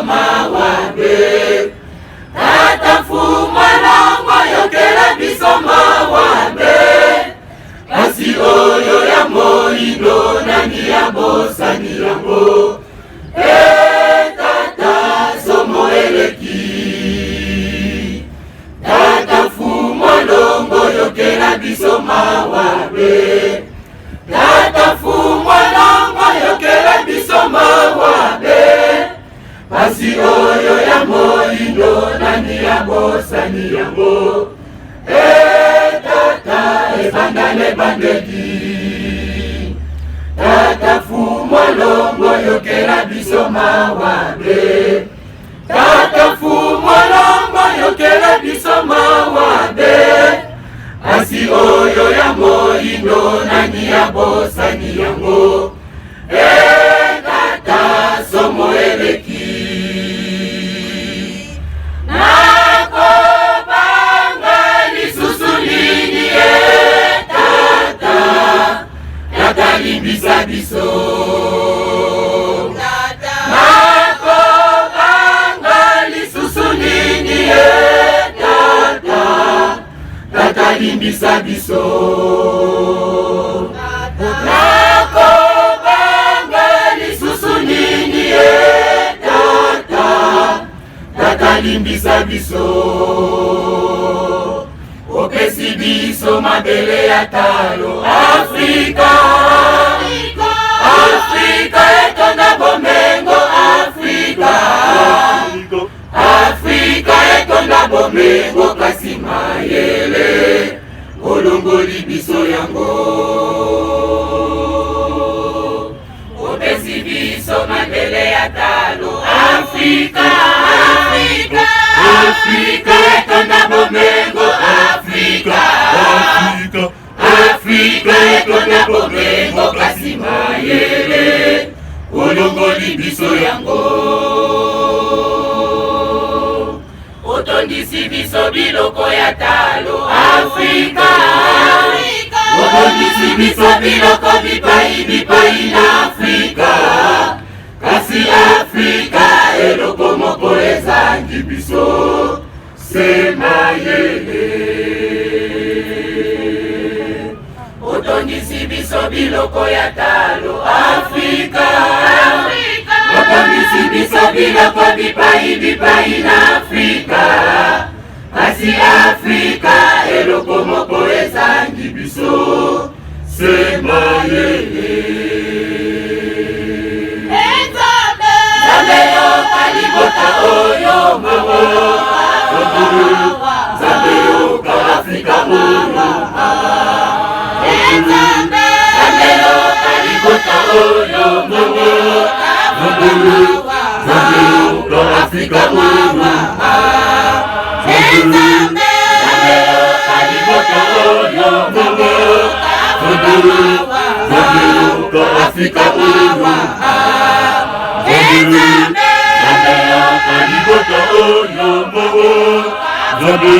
mawa be. Tata Mfumu Alongo yokela biso mawa be. Pasi oyo ya moindo nani abosani yango? E tata somo eleki. Tata Mfumu Alongo yokela biso mawa be. Tata Mfumu Alongo yokela biso mawa be. Pasi oyo ya moindo nani abosani yango? E tata ebanda lebandeli. Tata Mfumu Alongo yokela biso mawa be. Tata Mfumu Alongo yokela biso mawa be. Pasi oyo ya moindo nani abosani yango? E tata somo eleki. Nakobanga lisusu nini e tata, tata limbisa biso. Nakobanga lisusu nini e tata, tata limbisa biso. Nakobanga lisusu nini e tata, tata limbisa biso. Opesi biso mabele ya talo Afrika, Afrika etonda bomengo Afrika, Afrika etonda bomengo kasi mayele olongoli biso yango. Opesi biso mabele ya talo Afrika, Afrika, Afrika etonda bomengo Afrika, Afrika etonda bomengo kasi mayele olongoli biso yango. Otondisi biso biloko ya talo Afrika, otondisi biso biloko bipai bipai na Afrika, kasi Afrika eloko moko ezangi biso se mayele. Otondisi biso biloko ya talo Afrika, otondisi biso biloko bipai bipai na Afrika, kasi Afrika eloko moko ezangi biso se mayele. Nzambe yoka libota oyo mawa, Nzambe yoka Afrika oyo mawa, Nzambe yoka libota oyo mawa, Nzambe yoka Afrika oyo mawa, Nzambe yoka libota oyo mawa, Nzambe yoka Afrika oyo mawa, Nzambe yoka libota oyo mawa, Nzambe,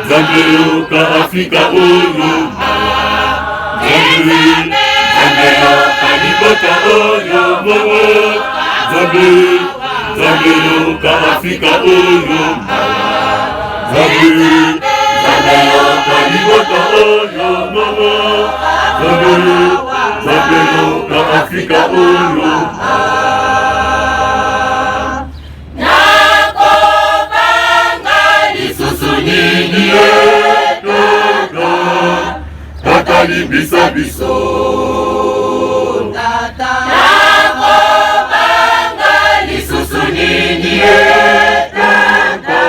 Nzambe yoka Afrika oyo mawa, Nzambe, Nzambe yoka libota oyo mawa, Nzambe, Nzambe yoka Afrika oyo mawa, Nzambe, Nzambe yoka libota oyo mawa, Nzambe, Nzambe yoka Afrika oyo mawa. Nakobanga lisusu nini e tata, tata limbisa biso. Nakobanga lisusu nini e tata,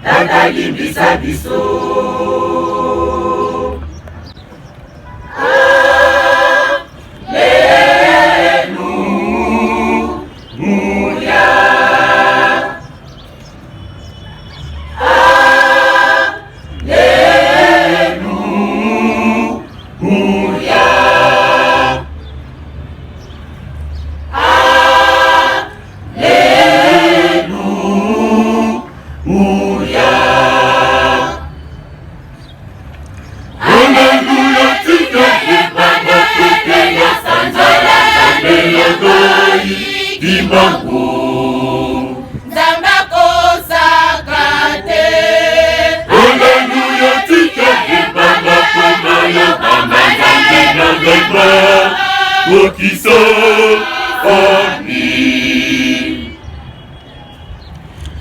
tata limbisa biso. Alleluia. Okisa ami.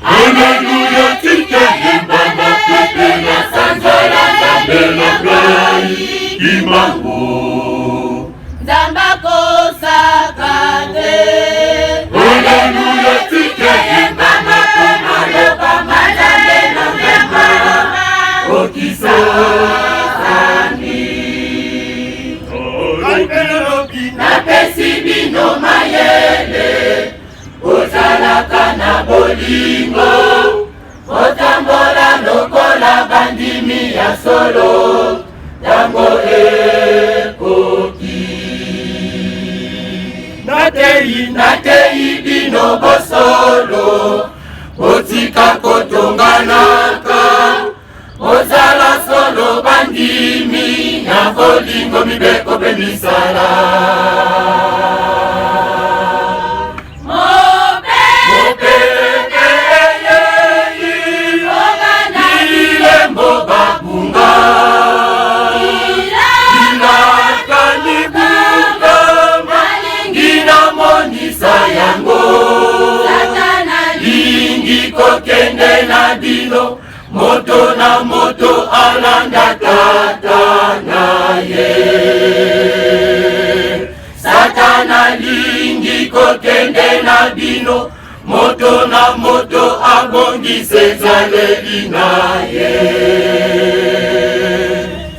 Aleluya, tika yemba na pepe na sanzola Nzambe na ngai kimbangu. Nzambe akosaka te. Aleluya, tika yemba na maloba ma Nzambe na ngai Okisa ami. Napesi bino mayele, bozalaka na bolingo, botambola lokola bandimi ya solo, ntango ekoki. Natei Natei bino bosolo, botika kotonganaka, bozala solo bandimi na bolingo, mibeko mpe misala. Mopepe eyei, bilembo babunga, bilaka libukama, namonisa yango. Lingi kokende na bino, moto na moto alanda tata na ye. Satana lingi kokende na bino, moto na moto abongisa ezaleli na ye.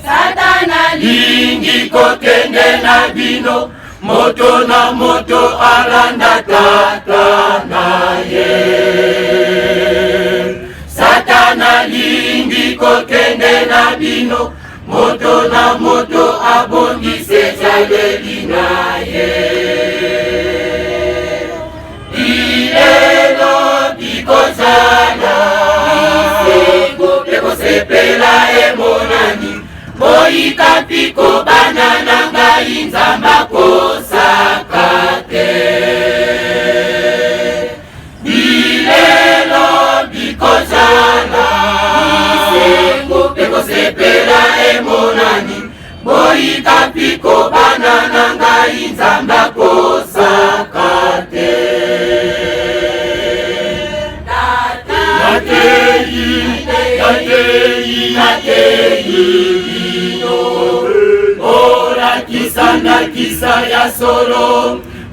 Satana lingi kokende na bino, moto na moto alanda tata na ye. Satana lingi kokende na bino, moto na moto abongisa ezaleli na ye. Bilelo bikozala, bisengo mpe kosepela emonani, boyika mpiko bana na ngai, Nzambe akosaka te. Bilelo bikozala, bisengo mpe kosepela emonani, boyika mpiko bana na ngai, Nzambe akosaka te. Natei, natei, natei bino, olakisa ndakisa ya solo,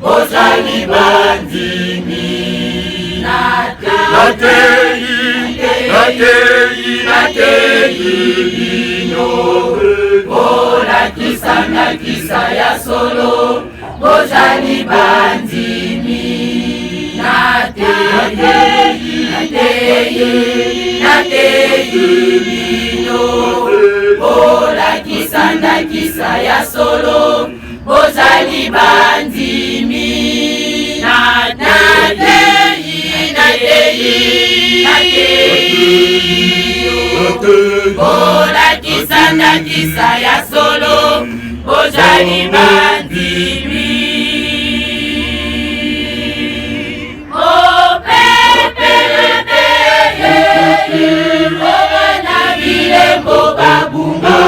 bozali bandimi. Natei, natei, natei bino, olakisa ndakisa ya solo, bozali bandimi. Natei, natei, natei bino, olakisa ndakisa ya solo, bozali bandimi. Natei, natei, natei bino, olakisa ndakisa ya solo, bozali bandimi. Mopepe na bilembo babunga,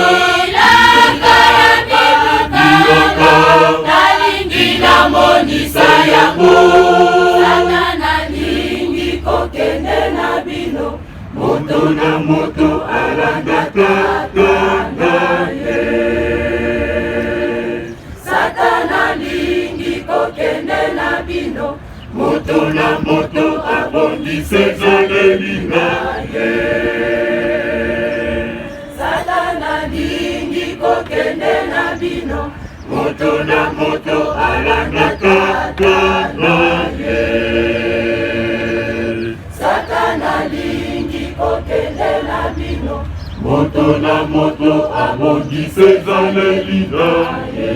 bilaka ya mibukama, nalingi namonisa yango. Satana lingi kokende na bino, moto na moto alanda tata na ye. Satana lingi kokende na bino, moto na moto abongisa ezaleli na ye. Satana lingi kokende na bino, moto na moto alanda tata na ye. Satana lingi kokende na bino, moto na moto abongisa ezaleli na ye.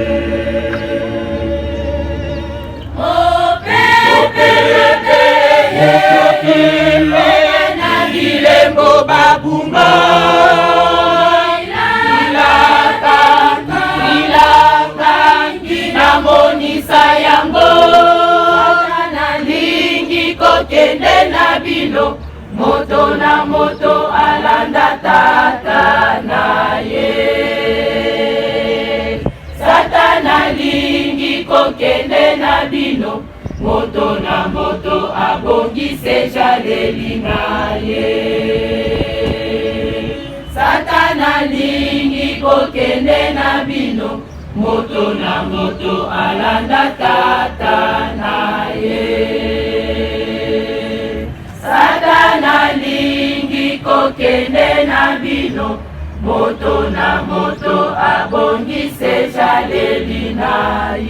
Mopepe na bilembo babunga, bilaka, bilaka, namonisa yango. Nalingi kokende na bino, moto na moto alanda tata na ye. Satana. kokende na bino, moto na moto abongise ejaleli na ye. Satana alingi kokende na bino, moto na moto alanda tata na ye. Satana alingi kokende na bino, moto na moto abongise ejaleli na ye.